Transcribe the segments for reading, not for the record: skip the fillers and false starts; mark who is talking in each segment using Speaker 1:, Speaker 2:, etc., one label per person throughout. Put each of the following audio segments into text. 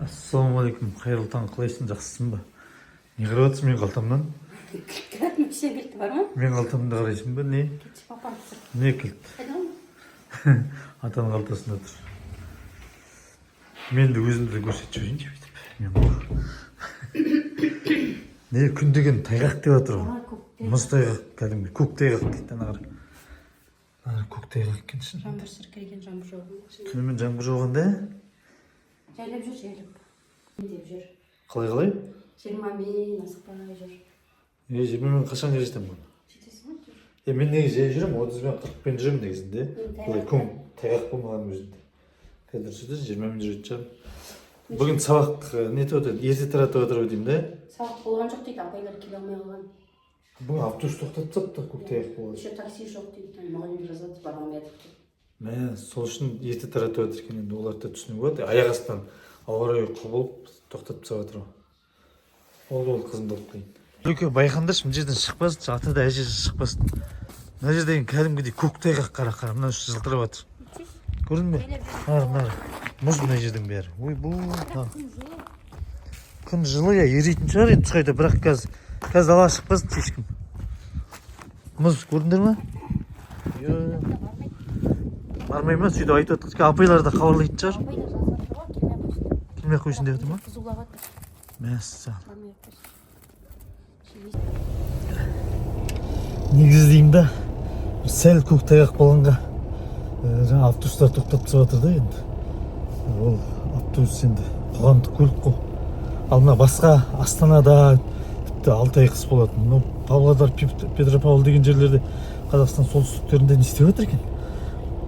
Speaker 1: Ассалаумағалейкум, қайырлы таң! Қалайсың, жақсысың ба? Не қарап жатырсың менің қалтамнан?
Speaker 2: Кілт, кілті бар ма?
Speaker 1: Менің қалтамды қарайсың ба, не?
Speaker 2: Кетші, папам тұр.
Speaker 1: Не кілт?
Speaker 2: Қайда ол?
Speaker 1: Атаның қалтасында тұр. Мен де өзімді де көрсетіп жіберейінші бүйтіп. Мен ғой. Не, күн деген тайғақ деп жатыр ғой.
Speaker 2: Aa, көкте.
Speaker 1: Мұз тайғақ, кәдімгі көк тайғақ дейді. Ана қара, ана көк тайғақ екен шын.
Speaker 2: Жаңбыр сіркіреген, жаңбыр жауған.
Speaker 1: Түнімен жаңбыр жауған да.
Speaker 2: Жайлап жүр, жайлап. Деп жүр.
Speaker 1: Қалай, қалай?
Speaker 2: 20-мен асықпай жүр.
Speaker 1: Е, 20-мен қашан жетемін оны?
Speaker 2: Жетесің ғой, жүр.
Speaker 1: Е, мен негізі жай жүремін, 30-бен, 40-пен жүремін негізінде.
Speaker 2: Тайғақ.
Speaker 1: Былай күн тайғақ болмаған өзінде. Қазір сөйтіп 20-мен жүретін шығармын. Бүгін сабақ нетіп отыр, ерте таратып жатыр ау деймін да.
Speaker 2: Сабақ болған жоқ дейді, апайлар келе алмай қалған.
Speaker 1: Бүгін автобус тоқтатып тастапты көк тайғақ болған.
Speaker 2: Еще такси жоқ дейді, мұғалімдер жазады, бара алмай жатыр деп.
Speaker 1: Мә, сол үшін ерте таратып жатыр екен енді, оларды да түсінуге болады. Аяқ астынан ауа райы құбылып, тоқтатып тастап жатыр ғой. Ол қызымды алып қояйын. Үлке, байқаңдаршы, мына жерден шықпасын, ата да әжесі шықпасын. Мына жерде деген кәдімгідей көк тайғақ, қара, қара, мына үсті жылтырап жатыр. Көрдің бе? Мына, мына мұз, мына жердің бәрі. Ойбой, мына. Күн жылы, иә, еритін шығар енді қайта, бірақ қазір далаға шықпасын ешкім. Мұз көрдіңдер ма? Е, бармай ма? Сөйтіп айтып жатыр. Апайлар да хабарлайтын шығар.
Speaker 2: Апайлар жазып жатыр ғой, келмей ақ қойсын.
Speaker 1: Келмей ақ қойсын деп жатыр ма?
Speaker 2: Қызулап жатыр.
Speaker 1: Мәссаған.
Speaker 2: Бармай ақ қойсын.
Speaker 1: Негізі деймін да, сәл көк тайғақ болғанға жаңа автобустар тоқтатып тастап жатыр да енді. Ол автобус енді қоғамдық көлік қой. Ал мына басқа Астанада тіпті 6 ай қыс болатын. Мынау Павлодар, Петропавл деген жерлерде, Қазақстан солтүстіктерінде не істеп жатыр екен?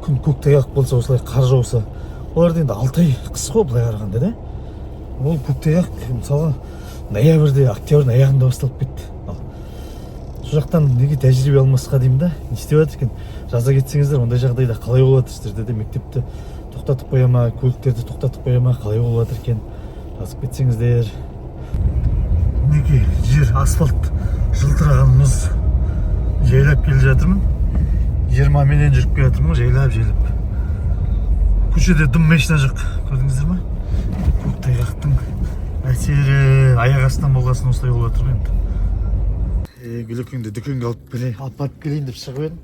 Speaker 1: Күн көк тайғақ болса, осылай қар жауса, оларда енді 6 ай қыс қой былай қарағанда да. Ол көктайғақ мысалға ноябрьде, октябрьдің аяғында басталып кетті. Ал сол жақтан неге тәжірибе алмасқа деймін да, не істеп жатыр екен? Жаза кетсеңіздер, ондай жағдайда қалай болады сіздерде де? Мектепті тоқтатып қоя ма, көліктерді тоқтатып қоя ма, қалай болып жатыр екен, жазып кетсеңіздер. Мінекей, жер, асфальт жылтыраған мұз. Жайлап келе жатырмын, 20-менен жүріп келе жатырмын ғой, жайлап жайлап. Көшеде дым машина жоқ, көрдіңіздер ма? Көк тайғақтың әсері аяқ астынан болғасын осылай болып жатыр ғой енді. Е, Гүлекеңді дүкенге алып келейін, алып барып келейін деп шығып едім,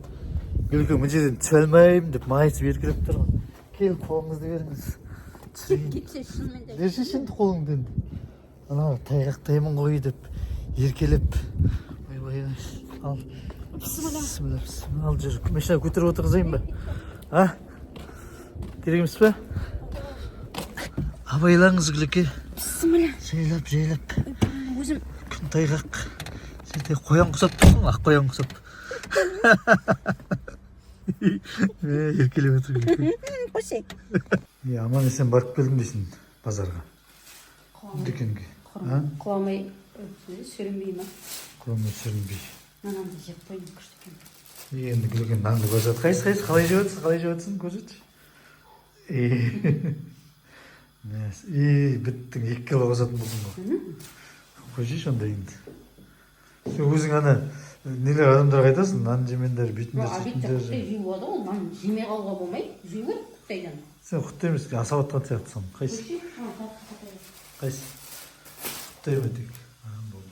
Speaker 1: Гүлекең мына жерден түсе алмаймын деп майысып еркелеп тұр ғой. Кел, қолыңызды беріңіз, түсірейін.
Speaker 2: Кетсе, шынымен де.
Speaker 1: Берші енді қолыңды енді. Ана тайғақтаймын ғой деп еркелеп. Ойбай, ал.
Speaker 2: Бісміллә.
Speaker 1: Бісміллә, бісміллә. Ал, жүр, машина көтеріп отырғызайын ба? А, керек емес пе? Абайлаңыз, Гүлеке.
Speaker 2: Бісміллә.
Speaker 1: Жайлап, жайлап.
Speaker 2: Өзім.
Speaker 1: Күн тайғақ. Сен де қоян құсап тұрсың ғой, ақ қоян құсап. Е, еркелеп отыр Гүлеке.
Speaker 2: Қойсай.
Speaker 1: Е, аман есен барып келдім дейсің базарға, дүкенге, а?
Speaker 2: Құламай, сүрінбей ма?
Speaker 1: Құламай, сүрінбей.
Speaker 2: Нанды жеп қойдым, күшті екен.
Speaker 1: Енді Гүлекең нанды көрсет. Қайсы, қайсы, қалай жеп жатырсың, қалай жеп жатырсың, көрсетші. Е, е, біттің, 2 кило қосатын болдың ғой. Қойсайшы онда енді. Сен өзің ана нелер, адамдарға айтасың: нан жемеңдер, бүйтіңдер,
Speaker 2: Обедте
Speaker 1: сөйтіңдер.
Speaker 2: құттай жеуге болады ғой, нан жемей қалуға болмайды, жеу керек құттайдан.
Speaker 1: Сен құттай емес, асап жатқан сияқтысың. Қайсы, қайсы? Құттай ма тек? А, болды,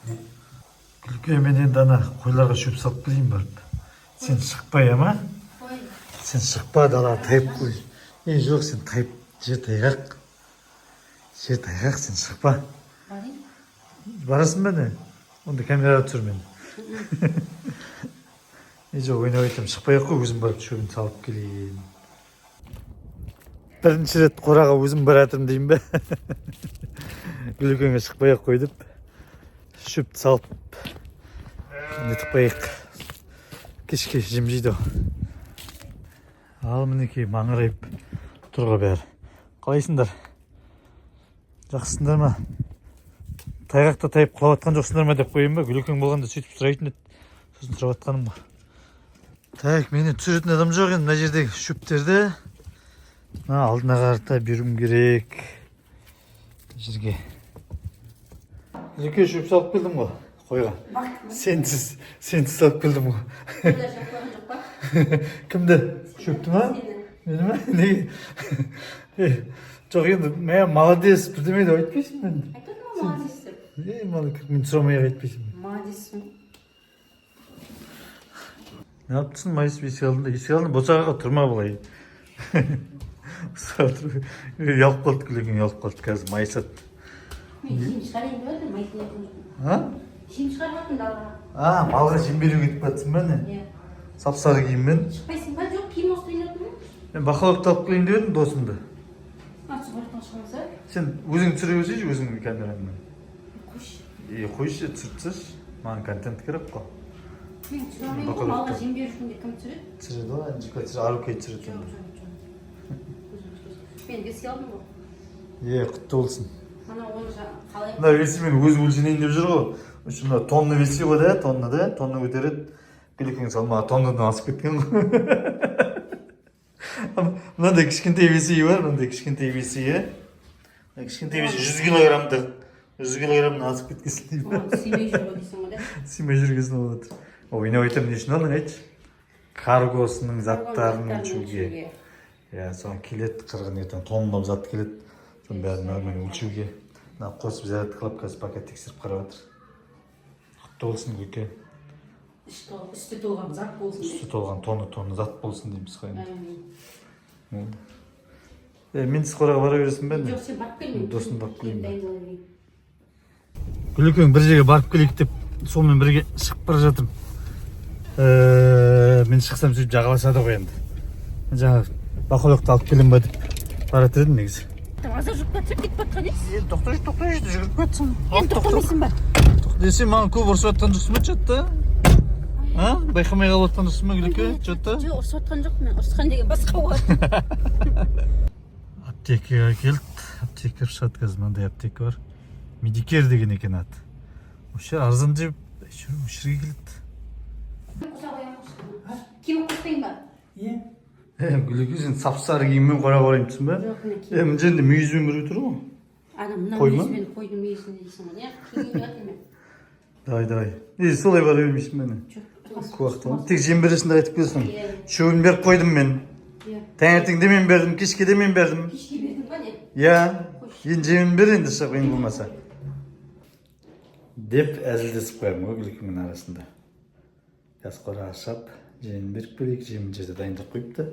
Speaker 1: болды. Гүлке, мен енді ана қойларға шөп салып келейін барып. Сен шықпай ма?
Speaker 2: Қой.
Speaker 1: Сен шықпа, далаға тайып қой. Е, жоқ, сен тайып, жер тайғақ. Жер тайғақ, сен шықпа.
Speaker 2: Барайын.
Speaker 1: Барасың ба, не? Онда камераға түсір мені. Не, жоқ, ойнап айтамын, шықпай ақ қой, өзім барып шөбін салып келейін. Бірінші рет қораға өзім бара жатырмын деймін бе? Гүлекеңе шықпай ақ қой деп, шөпті салып нетіп қояйық. Кешке жем жейді ғой. Ал мінекей, маңырайып тұр ғой бәрі. Қалайсыңдар, жақсысыңдар ма? Тайғақта тайып құлап жатқан жоқсыңдар ма деп қояйын ба? Гүлекең болғанда сөйтіп сұрайтын еді, сосын сұрап жатқаным ғой. Так, мені түсіретін адам жоқ енді. Мына жердегі шөптерді мына алдына қарата беруім керек мына жерге. Гүлеке, шөп салып келдім ғой қойға. Сенсіз салып келдім ғой.
Speaker 2: Қойлар жеп қойған жоқ па?
Speaker 1: Кімді, шөпті ма?
Speaker 2: Сені.
Speaker 1: Мені ма? Неге? Е, Жоқ, енді мә, молодец бірдеме деп айтпайсың ба енді?
Speaker 2: Айтып отырмын ғой, молодец деп.
Speaker 1: Е, молодец, мен сұрамай ақ айтпайсың ба?
Speaker 2: Молодецсің.
Speaker 1: Не алып тұрсың, майысып есік алдында? Есік алдында, босағаға тұрма былай. Ұялып қалды Күлекең, ұялып қалды, қазір майысады.
Speaker 2: Мен жем шығарайын деп жатырмын, майысып жатырмын.
Speaker 1: А?
Speaker 2: Жем шығарып жатырмын далаға.
Speaker 1: А, малға жем беруге кетіп жатсың ба, не?
Speaker 2: Иә.
Speaker 1: Сап сары киіммен.
Speaker 2: Шықпайсың ба? Жоқ, киім ауыстырайын деп жатырмын.
Speaker 1: Мен бақылауды алып келейін деп едім досымды.
Speaker 2: А, субарықтан шығамыз ба?
Speaker 1: Сен өзің түсіре берсейші, өзіңнің камераңмен.
Speaker 2: Қойшы.
Speaker 1: Е, қойшы, түсіріп тасташы. Маған контент керек қой.
Speaker 2: Мен түсіре алмаймын ғой, малға жем беру үшін де кім түсіреді?
Speaker 1: Түсіреді ғой, Анжика түсіреді, Арука түсіреді.
Speaker 2: Жоқ,
Speaker 1: Онда.
Speaker 2: жоқ, жоқ. Өзім түсіресің. Мен вес алдым ғой.
Speaker 1: Е, құтты болсын.
Speaker 2: Ана оны қалай
Speaker 1: Мына весімен өзі өлшенейін деп жүр ғой. В общем, мына тонна весі ғой да, тонна да, тонна көтереді. Күлекең салмағы тоннадан асып кеткен ғой. Мынандай кішкентай весі бар, мынандай кішкентай весі, иә. Мына кішкентай весі 100 килограммдық. 100 килограммнан асып кеткенсің деймін.
Speaker 2: Оған сыймай жүр ғой дейсің ғой да.
Speaker 1: Сыймай жүргесін болып жатыр. Ойнап айтамын, не үшін алдың, айтшы? Каргосының заттарын өлшеуге. Иә, соны келеді, қырғын ертең тонналап зат келеді. Соның бәрін нормально өлшеуге. Мына қосып зарядкалап қазір пока тексеріп қарап жатыр. Құтты болсын, Көке.
Speaker 2: Үсті толған зат болсын.
Speaker 1: Үсті толған тонна тонна зат болсын дейміз ғой енді.
Speaker 2: Әмин.
Speaker 1: Болды. Е, мен қораға бара бересің бе?
Speaker 2: Жоқ, сен барып кел, мен
Speaker 1: Досымды алып келейін бе?
Speaker 2: дайындала берейін.
Speaker 1: Гүлекең бір жерге барып келейік деп сонымен бірге шығып бара жатырмын. Мен шықсам сөйтіп жағаласады ғой енді. Жаңа бақылақты алып келемін ба деп бара жатыр едім негізі.
Speaker 2: Аза жүріп кетсек, кетіп жатқан емес.
Speaker 1: Енді тоқташы, тоқташы, жүгіріп кетсің.
Speaker 2: Енді тоқтамайсың ба?
Speaker 1: Десе маған көп ұрысып жатқан жоқсың ба чатта? А? Байқамай қалып жатқан жоқсың ба, Гүлеке, чатта?
Speaker 2: Жоқ, ұрысып жатқан жоқпын мен. Ұрысқан деген басқа ғой.
Speaker 1: Аптекаға келді. Аптека кіріп шығады қазір, мынандай аптека бар. Медикер деген екен аты. Осы жер арзан деп әйтеуір осы жерге келді.
Speaker 2: Қоса қоямын. Киім қоспайын ба?
Speaker 1: Е, Гүлеке, сен сап сары киіммен қораға барайын тұрсың ба?
Speaker 2: Жоқ, мен
Speaker 1: Е,
Speaker 2: киім.
Speaker 1: мына жерінде мүйізбен біреу тұр ғой.
Speaker 2: Ана мына
Speaker 1: Қой ма?
Speaker 2: мүйізбен қойдың мүйізінде дейсің ғой. Не, киім жатырмын мен.
Speaker 1: Давай, давай. Е, солай бара бермейсің ба, не?
Speaker 2: Жоқ.
Speaker 1: Куақты. Тек жем бересің де айтып келесің.
Speaker 2: Иә.
Speaker 1: Шөбін беріп қойдым мен.
Speaker 2: Иә.
Speaker 1: Таңертең де мен бердім, кешке де мен бердім.
Speaker 2: Кешке бердің ба, не?
Speaker 1: Иә. Енді жемін бер енді шық ең болмаса. Деп әзілдесіп қоямын ғой Гүлекеңнің арасында. Қазір қораға шап, жемін беріп келейік, жемін жерде дайындап қойыпты.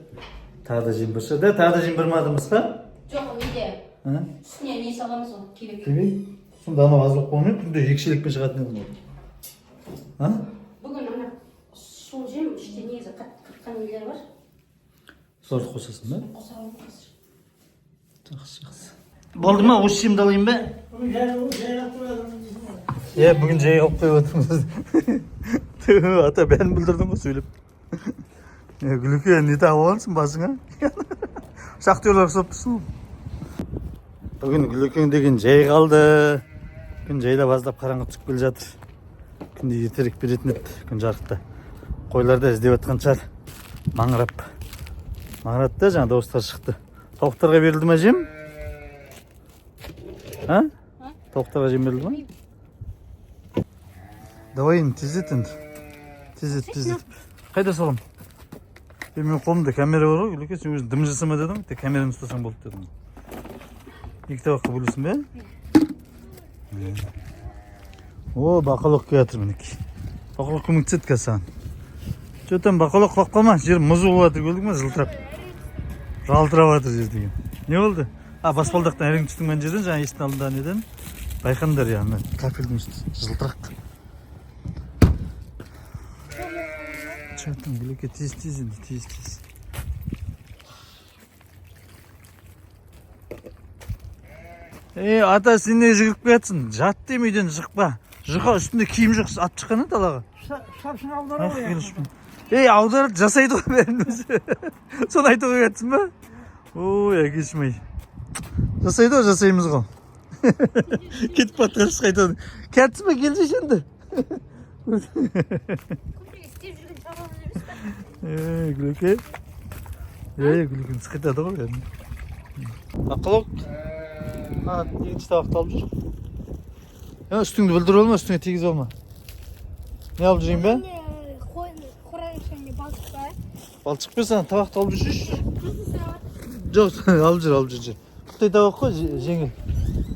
Speaker 1: Тағы да жем бар да, тағы да жем бармадымыз ба?
Speaker 2: Жоқ, ол неде?
Speaker 1: А?
Speaker 2: Үстіне не саламыз ғой, кебек.
Speaker 1: Кебек? Сонда анау аз болып қалмай ма? Күнде екі шелекпен шығатын едім ғой. А?
Speaker 2: Бүгін ана сол жем іште негізі қатқан нелер бар.
Speaker 1: Соларды қосасың ба?
Speaker 2: Қоса аламын қазір.
Speaker 1: Жақсы, жақсы. Болды ма? Осы жемді алайын ба? Иә, бүгін жай алып қойып отырмыз. Түү, ата, бәрін бүлдірдің ғой сөйлеп. Е, Гүлеке, не тағып алғансың басыңа? Шахтерлар ұқсап тұрсың ғой. Бүгін Гүлекең деген жай қалды. Күн жайлап аздап қараңғы түсіп келе жатыр. Күнде ертерек беретін еді, күн жарықта. Қойлар да іздеп жатқан шығар. Маңырап. Маңырады да жаңа дауыстар шықты. Тауықтарға берілді ма жем? А? Тауықтарға жем берілді ма? Давай енді тездет енді. Тездет, тездет. Қайда салам? Е, менің қолымда камера бар ғой, Гүлеке, сен өзің дым жасама дедің, тек камераны ұстасаң болды дедің. Екі табаққа бөлесің бе? Е. О, бақылық келе жатыр мінекей. Бақылық көмектеседі қазір саған. Че там, бақылық, құлап қалма, жер мұз болып жатыр, көрдің ме, жылтырап. Жалтырап жатыр жер деген. Не болды? А, баспалдақтан әрең түстің ана жерден, жаңа есіктің алдында неден. Байқаңдар, я, ана кафельдің үсті жылтырақ. Че там, Гүлеке, тез, тез енді, тез, тез. Е, ата, сен не жүгіріп келатсың? Жат деймін, үйден шықпа. Жұқа, үстінде киім жоқ, атып шыққан далаға.
Speaker 3: Шапшың аударады
Speaker 1: Ах,
Speaker 3: ғой.
Speaker 1: келішпін. Ей, аударады, жасайды ғой бәрін өзі. Соны айтуға келатсың ба? Ой, әкешім ай. Жасайды ғой, жасаймыз ғой. Кетіп бара қайтадан. Келатсың ба, келсейші енді.
Speaker 2: Көпірге істеп жүрген шаруамыз емес па?
Speaker 1: Ей, Гүлеке. Ей, Гүлеке сықитады ғой бәрін. Ақылық. А, екінші табақты алып жүр. Е, үстіңді бүлдіріп алма, үстіңе тигізіп алма. Не алып жүрейін бе?
Speaker 3: Қораның ішінде балшық бар.
Speaker 1: Балшық па, саған табақты алып жүрші. Жоқ, алып жүр, алып жүр, жүр. Тобықтай табақ қой, жеңіл.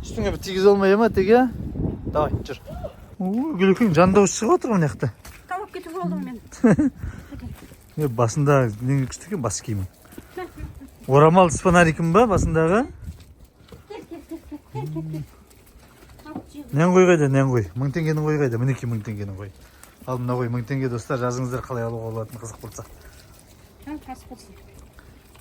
Speaker 1: Үстіңе бір тигізе алмай ма теге? Давай, жүр. Ой, Гүлекең жан дауысы шығып отыр мына жақта.
Speaker 2: Талап кетіп алдым мен.
Speaker 1: Не, басында нең күшті екен, бас киімің. Орамал с фонарикім ба басындағы?
Speaker 2: Кел, кел, кел, кел, кел, кел, кел. Ал, жеп.
Speaker 1: Нен қой қайда, нен қой? 1000 теңгенің қой қайда? Мінекей, 1000 теңгенің қой. Ал мына қой 1000 теңге, достар, жазыңыздар, қалай алуға болатыны қызық болса.
Speaker 2: Жан тас болсын.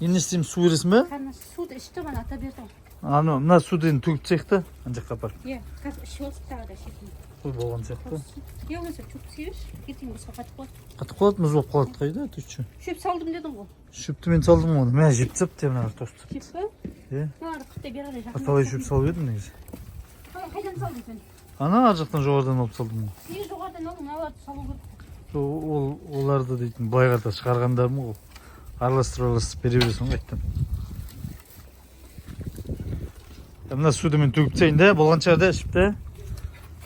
Speaker 1: Енді не істейміз, су бересің ба?
Speaker 2: Қарны суды ішті, мана ата берді ғой.
Speaker 1: Ана мына суды енді төгіп тастайық та, ана жаққа апарып.
Speaker 2: Иә, қазір ішіп алсын тағы да шетін.
Speaker 1: Қой, болған сияқты.
Speaker 2: Иә, болмаса шөп себерші. Ертең болса қатып қалады.
Speaker 1: Қатып қалады, мұз болып қалады қайда, ты че?
Speaker 2: Шөп салдым дедің ғой.
Speaker 1: Шөпті мен салдым ғой оны. Мә, жеп тастапты мына тосып тастапты.
Speaker 2: Шөп па?
Speaker 1: Иә.
Speaker 2: Мыналарды қытай бері қарай жақын.
Speaker 1: Талай шөп салып едім негізі.
Speaker 2: Қайдан салдың сен?
Speaker 1: Ана ар жақтан, жоғарыдан алып салдым ғой.
Speaker 2: Неге жоғарыдан алдың? Мыналарды салу керек.
Speaker 1: Ол оларды дейтін былай қарата шығарғандарым ғой. Араластырып, араластырып бере бересің ғой қайтадан. Мына суды мен төгіп тастайын да, болған шығар да, ішіп та.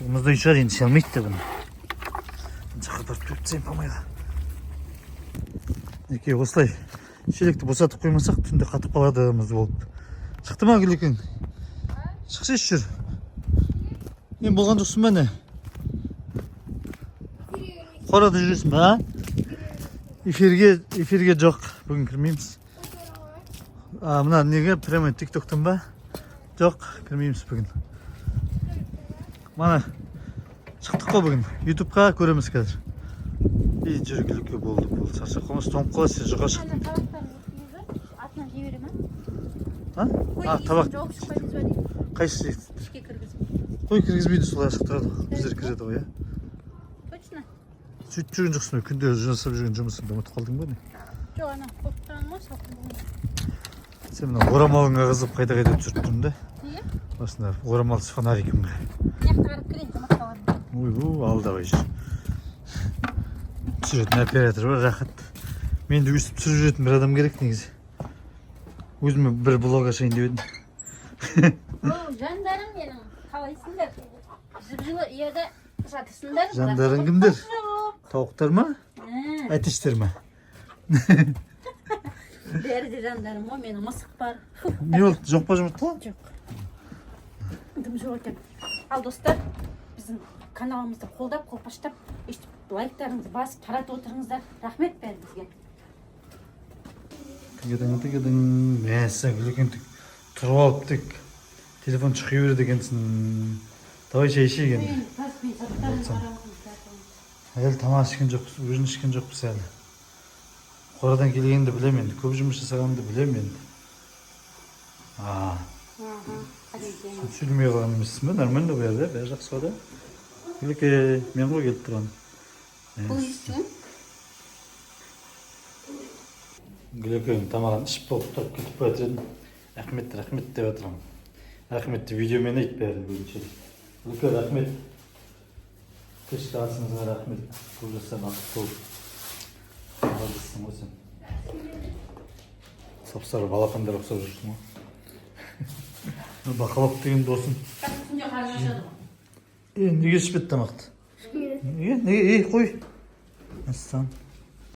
Speaker 1: Мұздай шығар енді, іше алмайды да бұны. Мына жаққа барып төгіп тастайын помойға. Мінекей, осылай шелекті босатып қоймасақ, түнде қатып қалады мұз болып. Шықты ма, Гүлекең? Шықсайшы, жүр. Мен болған жоқсың ба, не? Қорада жүресің ба? А? Эфирге жоқ, бүгін кірмейміз. А, мына неге прямо тиктоктан ба? Жоқ, кірмейміз бүгін. Мана шықтық қой бүгін. Ютубқа көреміз қазір. И жүр, Гүлеке, болды, болды. Шаршап қалмас, тоңып қаласың, сен жұқа шықтың.
Speaker 2: Ана табақтарын өткізіп, артынан жей бере ма?
Speaker 1: А?
Speaker 2: Қой,
Speaker 1: А, табақ.
Speaker 2: жауып шықпаймыз ба деймін.
Speaker 1: Қайсысы?
Speaker 2: Ішке кіргізіп.
Speaker 1: Қой кіргізбейді, солай ашық тұрады. Біздер кіреді ғой, иә?
Speaker 2: Точно?
Speaker 1: Сөйтіп жүрген жоқсың ба? Күнде жасап жүрген жұмысыңды ұмытып қалдың ба, не?
Speaker 2: Жоқ, ана қорқып тұрғаным ғой, салқын болғанда.
Speaker 1: Сен мына орамалыңа қызып қайда қайда түсіріп тұрмын да.
Speaker 2: Неге?
Speaker 1: Басында орамал с фонарикім.
Speaker 2: Мына жақта қарап келейін, жұмыртқаларын.
Speaker 1: Ойбу, ал давай, жүр. Түсіретін оператор бар, рахат. Мен де өстіп түсіріп жүретін бір адам керек негізі. Өзіме бір блог ашайын деп едім.
Speaker 2: О, жандарым менің, қалайсыңдар? Жып-жылы ұяда жатырсыңдар.
Speaker 1: Жандарың кімдер?
Speaker 2: Жоқ.
Speaker 1: Тауықтар ма?
Speaker 2: Ә,
Speaker 1: Әтештер ма?
Speaker 2: Бәрі де жандарым ғой, менің мысық бар. Фу,
Speaker 1: Не болды, жоқ па жұмыртқа?
Speaker 2: Жоқ. Дым жоқ екен. Ал достар, біздің каналымызды қолдап, қолпаштап, өйстіп лайктарыңызды басып, таратып отырыңыздар. Рахмет бәріңізге.
Speaker 1: Тігідің, тігідің. Мәссаған, Гүлекең, тік тұрып алып тек телефон шұқи береді екенсің. Давай шай ішейік енді.
Speaker 2: Мен қазір мен заттарын қарамаңыздар.
Speaker 1: Әлі тамақ ішкен жоқпыз, ужин ішкен жоқпыз әлі. Қорадан келгенді білемін енді, көп жұмыс жасағанымды білемін енді. А,
Speaker 2: Аха,
Speaker 1: сөйлемей қалған емессің ба? Нормально бәрі да, бәрі жақсы ғой да. Гүлеке, мен ғой келіп тұрған.
Speaker 2: Бұл естуін?
Speaker 1: Гүлекең тамағын ішіп болып тұрып кетіп бара жатыр едім. Рахмет, рахмет деп жатырмын. Рахметті видеомен айт бәрін көбінше. Гүлеке, рахмет. Кешкі асыңызға рахмет. Көп жастан бақытты болып. Молодецсің ғой сен. Сап-сары балапандар ұқсап жүрсің ғой. Бақалап деген досым.
Speaker 2: Түнде қарны ашады ғой.
Speaker 1: Е, неге ішпеді тамақты? Неге? Неге? Ей, қой. Мәссаған.